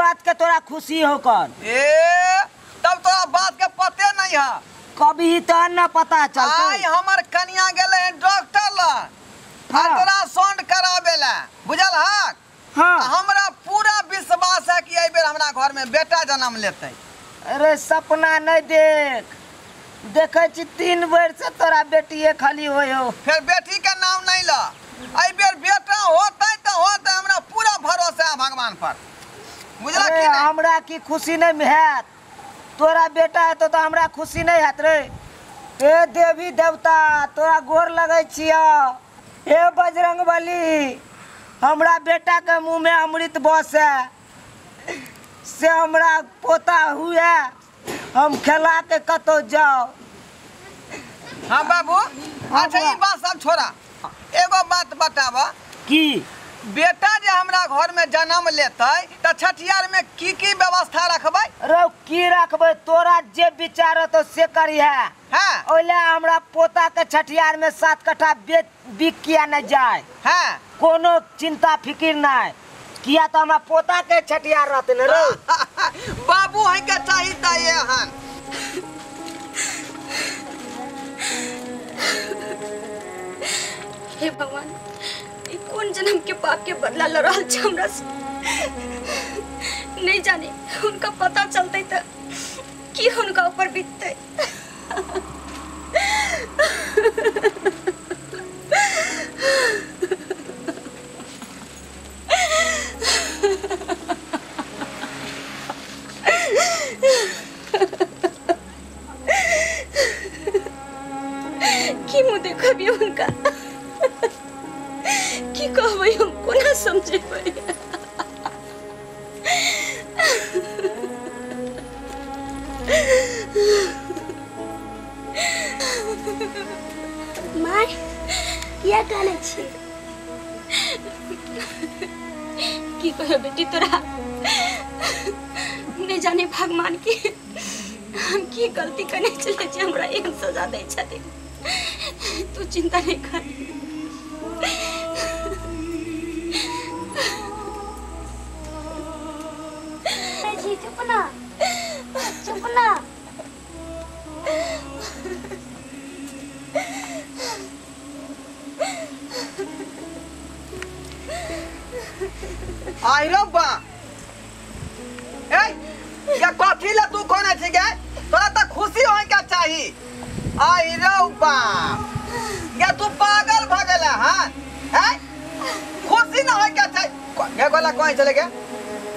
बात के तोरा खुशी हो कर? ए तब तोरा बात के पते नहीं है। कभी तो न पता चलते। आई हमर कन्या गेले हैं डॉक्टर ला अल्ट्रासाउंड कराबे ला, बुझल हक? हाँ। हमरा पूरा विश्वास है कि एहि बेर हमरा घर में बेटा जन्म लेते। अरे सपना नहीं देख, देखे छी 3 बेर से तोरा बेटिए खाली होय हो। फिर बेटी के नाम नहीं ला, एहि बेर बेटा होते तो होते, हमरा पूरा भरोसा है भगवान पर, बुझला कि नहीं? हमरा की खुशी नहीं हैत, तोरा बेटा है तो हमरा खुशी नहीं हैत रे। हे देवी देवता तोरा गोर लगै छियो, हे बजरंगबली हमरा बेटा के मुँह में अमृत बसे से हमरा पोता हुए, हम खेला के कतौ जाओ। हाँ बाबू। अच्छा ये बात सब छोड़ा, एगो बात बतावा की बेटा जे हमरा घर में जन्म लेते तो छठियार में की की व्यवस्था रखबै? रो की रखबै, तोरा जे विचार तो से करी है। हाँ। ओले हमरा पोता के छठियार में 7 कट्ठा बिक किया न जाए। हाँ। कोनो चिंता फिकिर नहीं, किया तो हमरा पोता के छठियार रहते न रो। बाबू है के चाहिए ता ये हन। हे भगवान, ई कोन जन्म के पाप के बदला ल रहल छै हमरा से, नहीं जाने उनका पता चलते त की उनका ऊपर बीतते। की मुँह देखबियै हुनका, की कहबै हम, कोना समझेबै। माय किया कानै छी? की कहो बेटी तोरा, नहीं जाने भगवान की हम की गलती करने चले जे हमरा एहन सजा दै छथिन। तू चिंता नहीं कर। चुप ना, चुप ना। आई रो बा, ए या कथी ला तू कोना छी गे? तोरा त खुशी होय के चाही। आई रो बा, या तू पागल भ गेला। हां हैं, खुशी न होय के चाही। गे गोला कोई चले गे,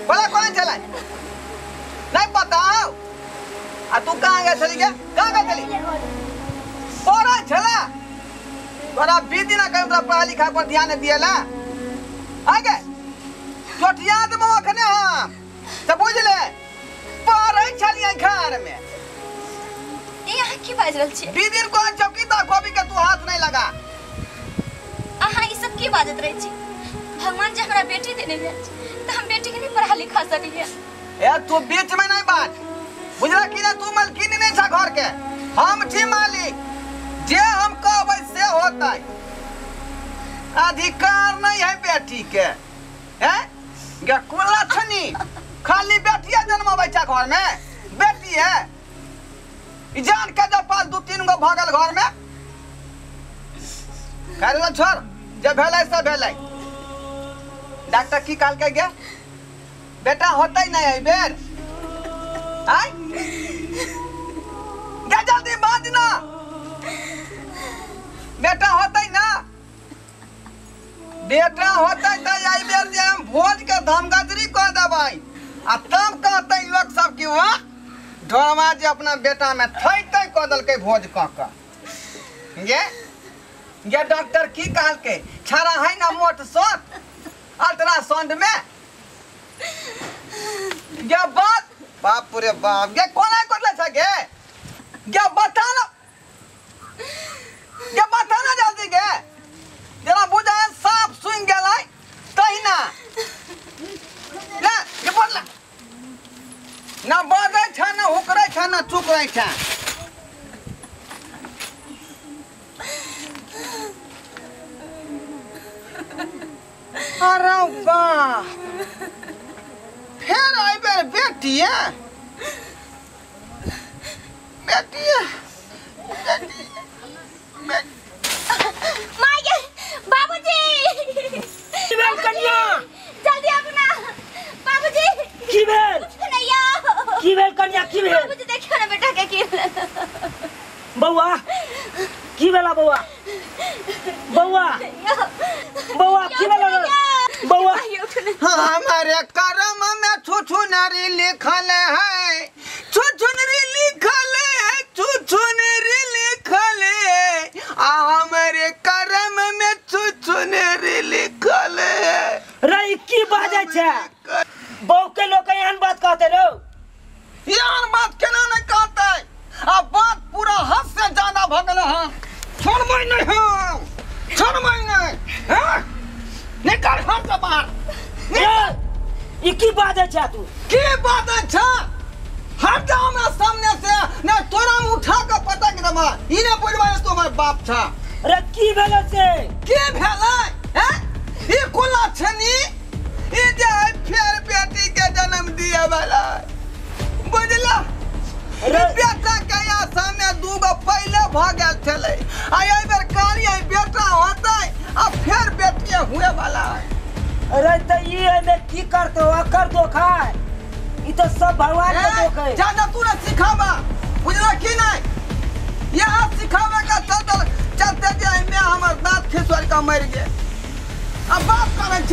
गोला कोई चले नहीं बताओ। आ तू कहां गे चली गे, कहां गे चली? पढ़ै छला तोरा 20 दिन कहीं तोरा पढ़ा लिखा पर ध्यान दिएला। आगे चोटिया देबो अखने हम, त बुझले पढ़ै छलियै घर में। ए अहाँ की बाजि रहल छियै? 20 दिन को चौकी दा गोभी के तू हाथ नहीं लगा। अहाँ ई सब की बाजत रहै छी? भगवान जे हमरा बेटी देने अछि त हम बेटी के नहीं पढ़ा लिखा सकलियै। ए तू बीच में नहीं बाज, बुझला कि ना? तू मालकिन नहीं छा घर के, हम छी मालिक, जे हम कहबै से होतै। अधिकार नहीं है बेटी के, हैं? गे कुला छनी खाली बेटिया जन्मबै छा घर में, बेटी है ई जान के जब पाल 2-3 गो भगल घर में। करे छोड़, जे भेलै से भेलै। डॉक्टर की कहलकै गे? बेटा होतै नहीं एहि बेर। आय गे जल्दी बाज ना, बेटा होतै ना? बेटा होतै त एहि बेर जे हम भोज के धमगजरी कऽ देबै आ तब कहतै लोक सब कि वाह ढोरवा जे अपना बेटा में थै थै कऽ देलकै भोज कऽ कऽ। गे गे डॉक्टर की कहलकै? छाड़ा है ना मोट सोट अल्ट्रासाउंड में। गे बात बाप रे बाप, गे कोना करले छ गे? गे बता ना, गे बता ना जल्दी गे, जरा बुझाय साफ सुन गेलै तहिना ले। गे बोल ना, बजै छ ना हुकरै छ ना चुकरै छ। अरे वाह, फिर एहि बेटिया बेटिया माय गे बाबूजी की भेल कन्या जल्दी आबू ना बाबूजी की भेल नहीं की भेल कन्या की भेल बाबूजी देखियो ना बेटा के की बौआ की भेला बौआ बौआ बौआ की भेला बौआ हमारे कर्म में छुछुनरी लिखल है छुछुनरी लिखल है छुछुनरी लिखल है आ हमारे कर्म में छुछुनरी लिखल है। रे की बाजै छै बौ के लोग एहन बात कहते रो एहन बात केना नहीं कहते आ बात पूरा हद से ज्यादा भ गेल हन। छोड़बै नहीं हम छोड़बै नहीं हैं निकल घर से बाहर। ई की बाजै छै तू की बाजै छै हट जा हमरा सामने से नहीं तोरा हम उठा के पटक देबा ई ने बुझबै तू हमर बाप छ। रे की भेल से की भेलै हैं ई कोला छनी ई जे फेर बेटी के जन्म दिए वाला बुझला रे बेटा के आशा में दूगो पहले भ गेल छलै आ एहि बेर कहलियै बेटा होतै आ फेर बेटिए हुए वाला। अरे त ई एमे की करतो अकर धोखा है ई तो सब भगवान के धोखा है। ज्यादा तू ना सिखावा बुझला की नहीं यहाँ सिखावे का चलते चलते जे एमे हमर दांत खिसोर के मर गेल। अब बात करै छ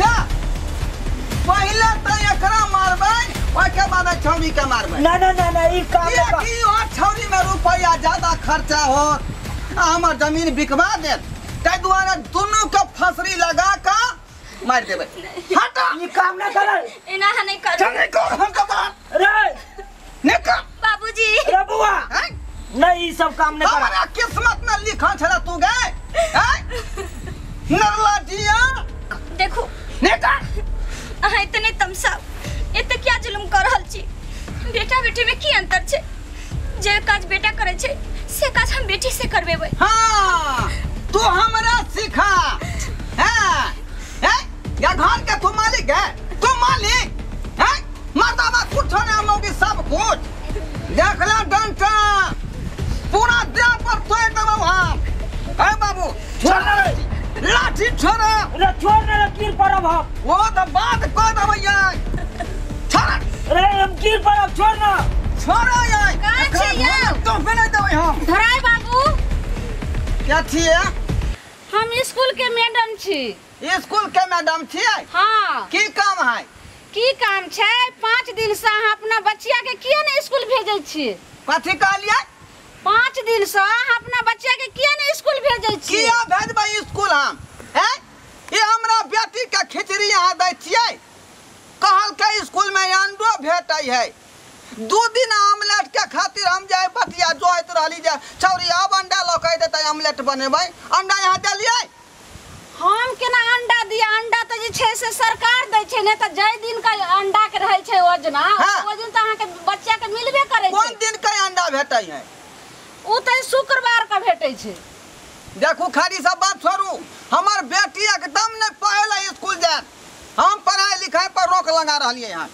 पहले त एकरा मारबै ओके बाद छौरी के मारबै। ना ना ना ना ई काम की और छौरी में रुपया ज्यादा खर्चा हो हमर जमीन बिकवा देत ताहि दुआरे दुनू के फसरी लगा के मार देबै। हट ई काम ना कर एना नहीं कर चल निकल हम के बाहर रे निकल बाबूजी रे बुआ नहीं ई सब काम नहीं कर। हमरा किस्मत में लिखल छला तू गए हैं नरला जिया देखो निकल अहाँ इतने तमसा एते क्या जुलुम कर रहल छी बेटा बेटी में की अंतर छै जे काज बेटा करे छै से काज हम बेटी से करबेबै। हां तू हमरा सिखा हैं हैं या घर के तू मालिक है तू मालिक हैं मर्दावा कुछ ना मौगी सब कुछ देख ले डंटा पूरा देह पर तोड़ देबौ हम। ए बाबू छोड़ लाठी छोड़ रे छोड़ रे गिर पड़ब हम वो तो बात कह देबै यार छोड़ रे हम गिर पड़ब छोड़ ना छोड़ो यार कहां छै यार तो नहीं देबै हम धराय बाबू क्या छियै हम स्कूल के मैडम छी। स्कूल के मैडम छियै? हाँ। की काम है? की काम छै 5 दिन से अहाँ अपना बच्चिया के किया ने स्कूल भेजै छी? कथी कहलियै? 5 दिन से अहाँ अपना बच्चिया के किया ने स्कूल भेजै छी? किया भेजबै स्कूल हम हैं? ई हमरा बेटी के खिचड़ी अहाँ दै छियै कहल के स्कूल में अंडो भेटै है 2 दिन आमलेट के खातिर हम जाय बतिया जोइत रहली जे छौरी अब अंडा लऽ के देतै आमलेट बनेबै अंडा यहाँ देलियै हम केना अंडा दिया? अंडा तऽ जे छै से सरकार दै छै ने तऽ जाहि दिन के अंडा के रहै छै योजना ओहि दिन तऽ अहाँके बच्चा के मिलबे करै छै। कोन दिन के अंडा भेटै है? ओ तऽ शुक्रवार के भेटै छै। देखू खाली सब बात छोड़ू हमर बेटी एकदम नहि पढ़ै लए स्कूल जायत हम पढ़ाई लिखाई पर रोक लगा रहलियै हन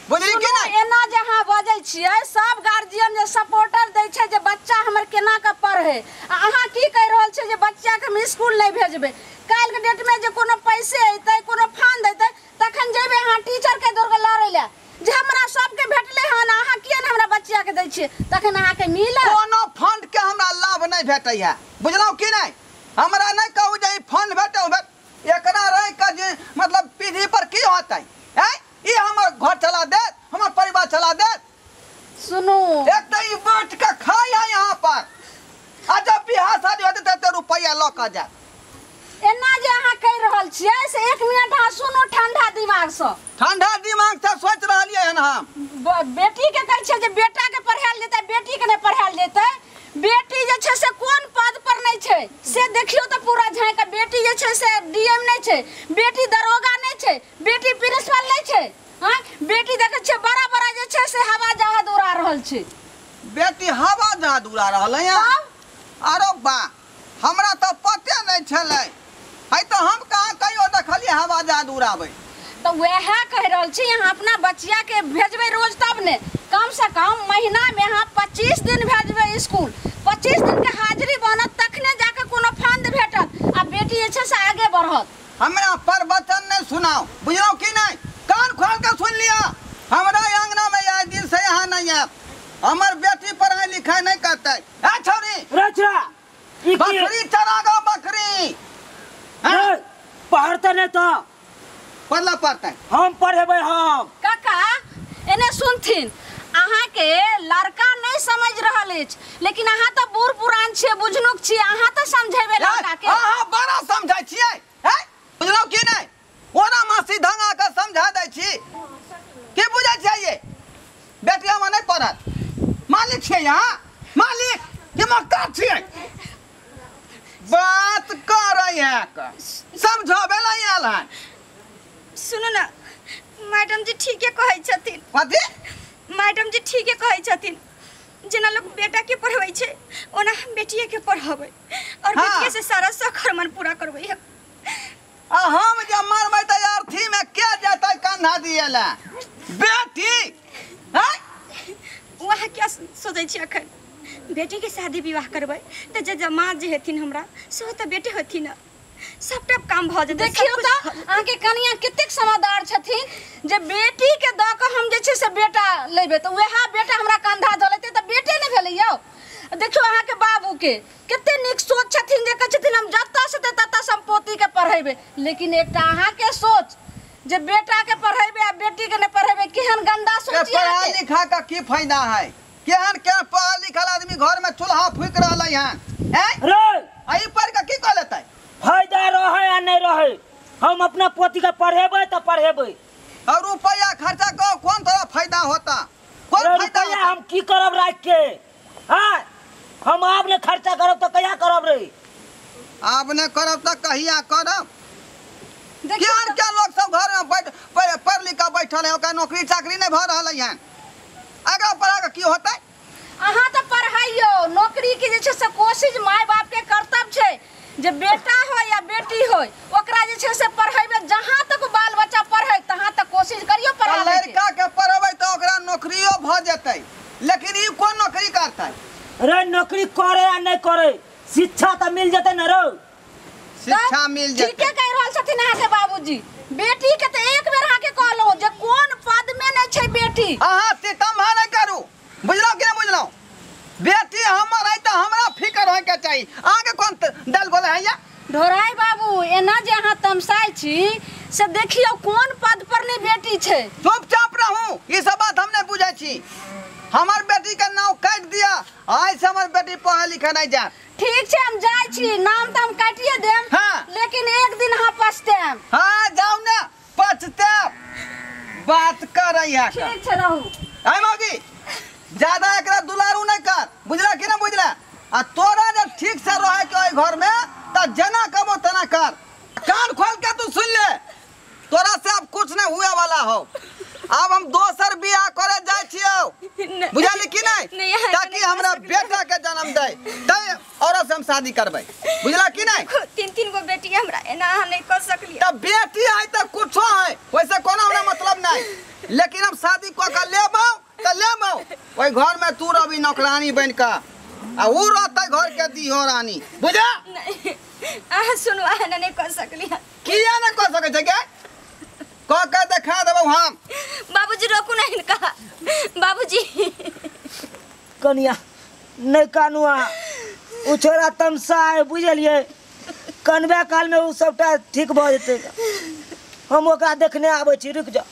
बुझली कि नहि? एना जे अहाँ बजै छियै सब गार्जियन जे सपोर्टर दै छै जे बच्चा हमर केना के पढ़े आ अहाँ की कहि रहल छियै जे बच्चा के हम स्कूल नहि भेजबै? काल्हि के डेट में जे कोनो पैसे अयतै कोनो फंड अयतै तखन जेबै अहाँ टीचर के दौड़ के लड़ै लए जे हमरा सबके भेटलै हन अहाँ किया ने हमरा बच्चा के दै छियै तखन अहाँके मिलत। कोनो फंड के हमरा लाभ नहि भेटै है बुझलहुँ कि नहि? हमरा नहि कहू जे ई फंड भेटै एकरा रहि के जे मतलब पीढ़ी पर की होतै हैं? ई हमर घर चला देत हमर परिवार चला देत। सुनू एक तऽ ई बाँट के खाइ है यहाँ पर आ जब बियाह शादी होतै तते रुपैआ लऽ के जायत। एना जे अहाँ कहि रहल छियै से 1 मिनट अहाँ सुनू ठंडा दिमाग से। ठंडा दिमाग से सोच रहलियै हन हम। बेटी के कहै छियै जे बेटा के पढ़ायल जेतै बेटी के नहि पढ़ायल जेतै। बेटी जे छै से कोन पद पर नहि छै से देखियौ तऽ पूरा झाँकि के बेटी जे छै से डीएम नहि छै बेटी दरोगा नहि छै बेटी प्रिंसिपल नहि छै। हाँ बेटी देखै छियै बड़ा बड़ा जे छै से हवा जहाज उड़ा रहल छै। बेटी हवा जहाज उड़ा रहल है? अरे बा हमरा तऽ पते नहि छलै है तऽ हम कहाँ कहियो देखलियै हवा जहाज उड़ाबै। तऽ वएह कहि रहल छी अहाँ अपना बचिया के भेजबै रोज तब हमर बेटी पढ़ाई लिखाई नहीं करतै। ए छौरी रे छोरा ई की बकरी चरागो बकरी। रे पढ़ते नहीं तो पढ़ला पढ़तै। हम पढ़ेबै हम। काका एने सुनथिन, अहाँ के लड़का नहीं समझ रहल अछि, लेकिन अहाँ तो बूढ़ पुरान छियै, बुझनुक छियै, अहाँ तो समझेबै लड़का के। अहाँ बड़ा समझै छियै हैं, बुझलौ की नहीं? ओना मासी धंगा के समझा दै छी। की बुझै छियै? बेटी हमर नहीं पढ़त। मालिक छियै यहाँ, मालिक के मक्कार छियै। बात करै है समझाबै ला आयल हन। सुनू ना मैडम जी ठीके कहै छथिन। कथी? मैडम जी ठीके कहै छथिन, जेना लोग बेटा के पढ़बै छै ओना हम बेटिए के पढ़बै और हाँ। बेटिए से सारा शौक अरमान पूरा करबै हम। आ हम जब मरबै त अर्थी में के जेतै कंधा दिए ला बेटी? हैं वहाँ क्या सोचै छी अखन? बेटी के शादी विवाह करबै त जे जमा जे हेथिन हमरा सेहो त बेटे हेथिन, सबटा काम भऽ जेतै। देखियौ तऽ अहाँके कनिया कतेक समझदार छथिन जे बेटी के दऽ कऽ हम जे छै से बेटा लेबै तऽ वएह बेटा हमरा कंधा धऽ लेतै तऽ बेटे नहि भेलै यौ। देखियौ अहाँके बाबूके कते नीक सोच छथिन जे कहै छथिन हम जतऽ से ततऽ से हम पोतीके पढ़ेबै, लेकिन एकटा अहाँके सोच जे बेटा के पढ़ेबै आ बेटी के नहि पढ़ेबै, केहन गंदा सोच। पढ़ा लिखा का की फायदा है? केहन केहन पढ़ल लिखल आदमी घर में चूल्हा फूक रहलै हन हैं? रे एहि पर के की कऽ लेतै? फायदा रहे या नहीं रहे, हम अपना पोती के पढ़ेबै तो पढ़ेबै। और रुपया खर्चा करो कौन तोरा फायदा होता? कौन फायदा रुपया हम की करब राख के? हाँ हम आब ने खर्चा करब तो कहिया करब रे? आब ने करब तो कहिया करब? केहन केहन लोग सब घर में बैठ पढ़ लिख के बैठल है, ओकरा नौकरी चाकरी नहीं भऽ रहलै हन। आगाँ पढ़ा के की होतै? अहाँ तऽ पढ़ाइयो, नौकरी के जे छै से कोशिश my बाप के कर्तव्य छै जे बेटा हो या बेटी हो ओकरा जे छै से पढ़ेबै, जहाँ तक बाल बच्चा पढ़े तहाँ तक कोशिश करियो पढ़ाबै के। लड़का के पढ़ेबै तऽ ओकरा नौकरियो भऽ जेतै, लेकिन ई कोन नौकरी करतै? रे नौकरी करे या नहीं करे शिक्षा तऽ मिल जेतै न रो। शिक्षा मिल जेतै। ठीके कहि रहल छथिन अहाँके बाबूजी। बेटी के तऽ एक बेर अहाँके कहलहुँ जे कोन पद में नहीं छै बेटी। अहाँ सितम नहि करू, बुझलहुँ कि नहि बुझलहुँ? बेटी हमर है तऽ हमरा फिकर होय के चाही, अहाँके कोन दल गोल है या? ढोराई बाबू एना जे अहाँ तमसाइ छी से देखियौ कोन पद पर नहीं बेटी छै। चुपचाप रहू, ई सब बात हम नहीं बुझै छी। हमर बेटी के नाम काटि दिया, आइ से हमर बेटी पढ़े लिखे नहीं जायत। ठीक छै हम जाइ छी, नाम तऽ हम काटिए देम। हाँ। लेकिन एक दिन अहाँ पछताएब। हाँ जाउ ने पछताएब, बात करै है। ठीक छै रहू। आइ मौगी ज्यादा एकरा दुलारू नहीं कर, बुझला कि ना बुझला? आ तोरा जब ठीक से रहे के ओहि घर में त जेना कहबो तेना कर। कान खोल के तू सुन ले, तोरा से अब कुछ नहीं हुए वाला हो। अब हम दोसर बियाह करे जाय छियौ, बुझली कि नहीं? ताकि हमरा बेटा के जन्म दे तै औरत से हम शादी करबै, बुझला कि नहीं? तीन तीन गो बेटी हमरा एना अहाँ नहीं कर सकलियै। त बेटी है त कुछो है, वैसे कोनो हमरा मतलब नहीं, लेकिन हम शादी कऽ के लेबौ त लेबौ। ओहि घर में तू रहबी नौकरानी बन के आ ऊ रहतै घर के दिहो रानी, बुझा? नहीं अहाँ सुनू, अहाँ नहीं कर सकलियै। किया नहीं कर सकै छै गे? कऽ के देखा देबौ हम। बाबूजी रोकू ना हिनका। बाबूजी कनिया नहीं कानुआ, उ छोरा तमसा है बुझलियै, कनबे काल में उ सबटा ठीक भऽ जेतै। हम ओकरा देखने आबै छी, रुकि जाउ।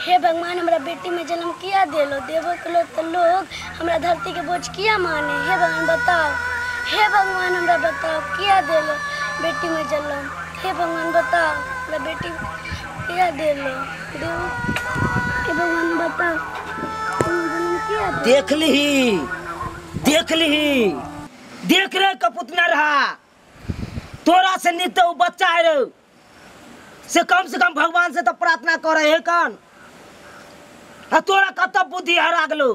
हे भगवान हमरा बेटी में जन्म किया देलो? देबो के लोग तो लोग हमरा धरती के बोझ किया माने? हे भगवान बताओ, हे भगवान हमरा बताओ किया देलो बेटी में जन्म? हे भगवान बताओ हमरा बेटी किया देलो? देबो हे भगवान बताओ जन्म किया? देख लीही, देख लीही, देख रे कपुतना रहा, तोरा से नीक तो बच्चा है रे, से कम भगवान से तो प्रार्थना करे है कौन? आ तोरा कत बुद्धि हरा गेलो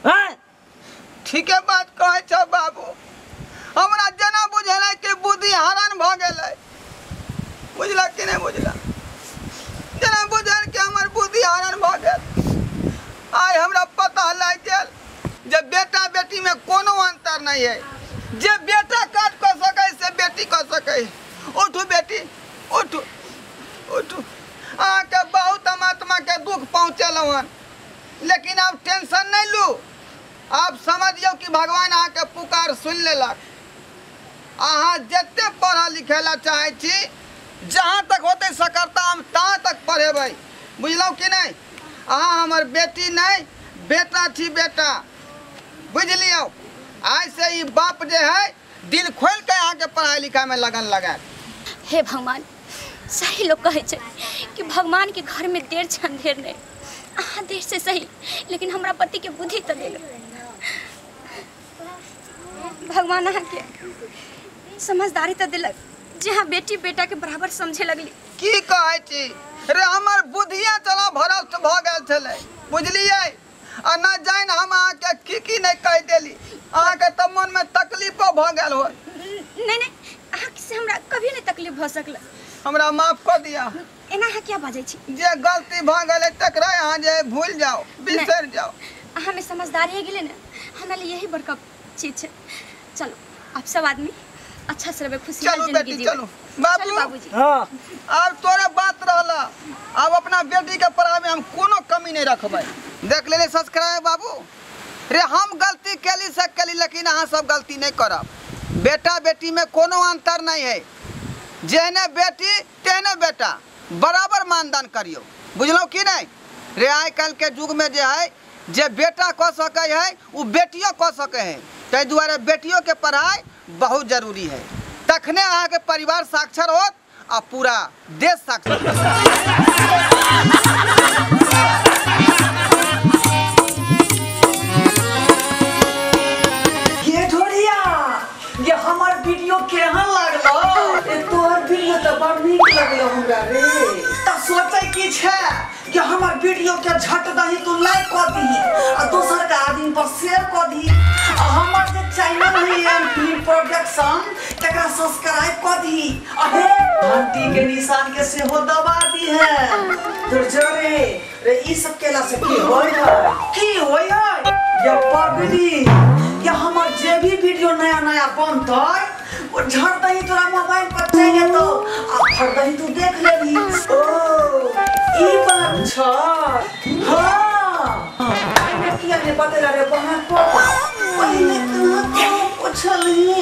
हैं? ठीके बात कहै छौ बाबू, हमरा जेना बुझेलै कि बुद्धि हरण भऽ गेलै, बुझला कि नहीं बुझला? जेना बुझल कि हमर बुद्धि हरण भऽ गेल। आइ हमरा पता लागि गेल जे बेटा बेटी में कोनो अंतर नहीं है। जे बेटा काज कऽ सकै से बेटी कऽ सकै। उठू बेटी, उठू उठू। अहाँके बहुत हम आत्माके दुख पहुँचेलहुँ हन, लेकिन आब टेंशन नहीं लू। आप समझियौ कि भगवान अहाँके पुकार सुनि लेलक। अहाँ जते पढ़ऽ लिखै ला चाहै छी, जहाँ तक होतै सकरता हम तहाँ तक पढ़ेबै, बुझलहुँ कि नहीं? अहाँ हमर बेटी नहीं, बेटा छी बेटा, बुझि लियौ। आइ से ई बाप जे है दिल खोलि के अहाँके पढ़ाई लिखाई में लगन लगायत। हे भगवान, सही लोग कहै छै कि भगवान के घर में देर छै अंधेर नहीं। अहाँ देर से सही, लेकिन हमरा पति के बुद्धि तो देलो। भगवान अहाँ के समझदारी तो दिलक जे अहाँ बेटी बेटा के बराबर समझे लगली। की कहै छी रे, हमर बुद्धिया चला भ्रष्ट भऽ गेल छलै, बुझलियै? आ न जानि हम अहाँके की की नहि कहि देली, अहाँके तऽ मनमे तकलीफो भऽ गेल हो। नहीं नहीं, अहाँ से हमरा कभी नहीं तकलीफ भऽ सकल। हमरा माफ कऽ दिअ। एना अहाँ क्या बाजै छी? जे गलती भऽ गेलै तकरा अहाँ जे भूलि जाउ, बिसरि जाउ। अहाँ में समझदारी है गेलै ने, हमरा लिए यही बड़का चीज छै। चलो आप सब आदमी अच्छा से रहबै, खुशहाल जिंदगी जीबै। चलू बाबू, बाबूजी। हाँ, आब तोरे बात रहला, आब अपना बेटी के पढ़ाई में हम कोनो कमी नहीं रखबै। देख लेले सब्सक्राइब बाबू रे, हम गलती केली से केली, लेकिन अहाँ सब गलती नहीं करब। बेटा बेटी में कोनो अंतर नहीं है, जेहने बेटी तेहने बेटा, बराबर मानदान करियो, बुझलहुँ कि नहीं? रे आइ काल्हि के युग में जे है, जे बेटा कऽ सकै है ओ बेटियो कऽ सकै है, ताहि दुआरे बेटियो के पढ़ाई बहुत जरूरी है। तखने अहाँके परिवार साक्षर होत आ पूरा देश साक्षर। ये ढोरिया, ये हमर वीडियो केहन लागलो? तोहर वीडियो तो बड़ नीक लगलो हमरा रे। त सोचे की छै कि हमर वीडियो के झट दही तू लाइक कर दही आ दोसर के आदमी पर शेयर कर दही, आ हमर जे चैनल है एम फिल्म प्रोडक्शन तकरा सब्सक्राइब कर दही, आ हे घंटी के निशान के सेहो दबा दी है। तोर जरे रे ई सब केला से की होय है, की होय है? ये पगली, ये हमर जे भी वीडियो नया नया बनतै वो झट दही तोरा मोबाइल पर चलि जेतौ आ फट दही तू देख लेबही। ओ ई बात छ। हाँ, किया ने बतेला रे बहन को पहिले कहाँ कहाँ पुछलही।